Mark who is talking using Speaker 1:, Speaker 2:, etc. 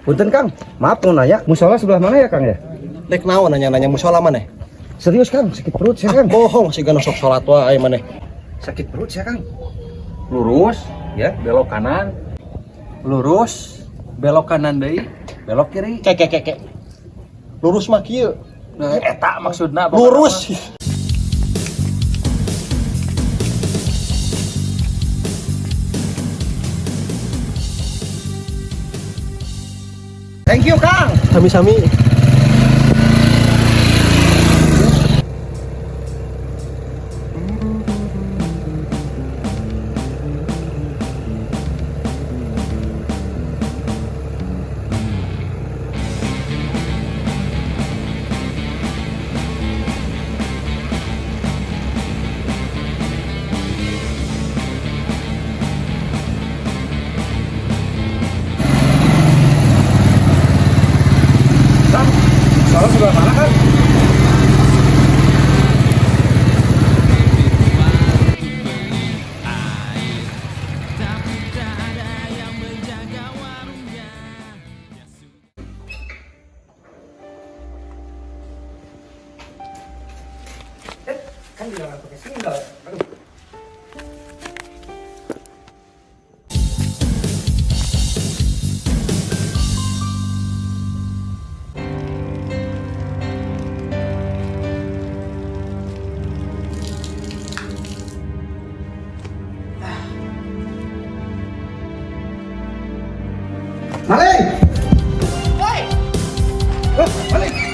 Speaker 1: Punten Kang, maaf mau nanya, musola sebelah mana ya Kang ya?
Speaker 2: Rek naon nanya-nanya musola maneh?
Speaker 1: Serius Kang, sakit perut saya Kang.
Speaker 2: Bohong sih sok salat wae maneh.
Speaker 1: Sakit perut saya Kang.
Speaker 3: Lurus,
Speaker 1: Ya.
Speaker 3: belok kanan. Lurus, belok kanan deui, belok kiri.
Speaker 2: Kek kek kek kek. Lurus mah kieu.
Speaker 3: Nah, eta maksudna pokokna
Speaker 2: Lurus.
Speaker 3: mah.
Speaker 1: Thank you Kang.
Speaker 2: Sami-sami.
Speaker 1: Kang, musola sebelah mana Kang? Eh, kan dilarang pakai sendal. Aduh. Maling! Woi! Maling!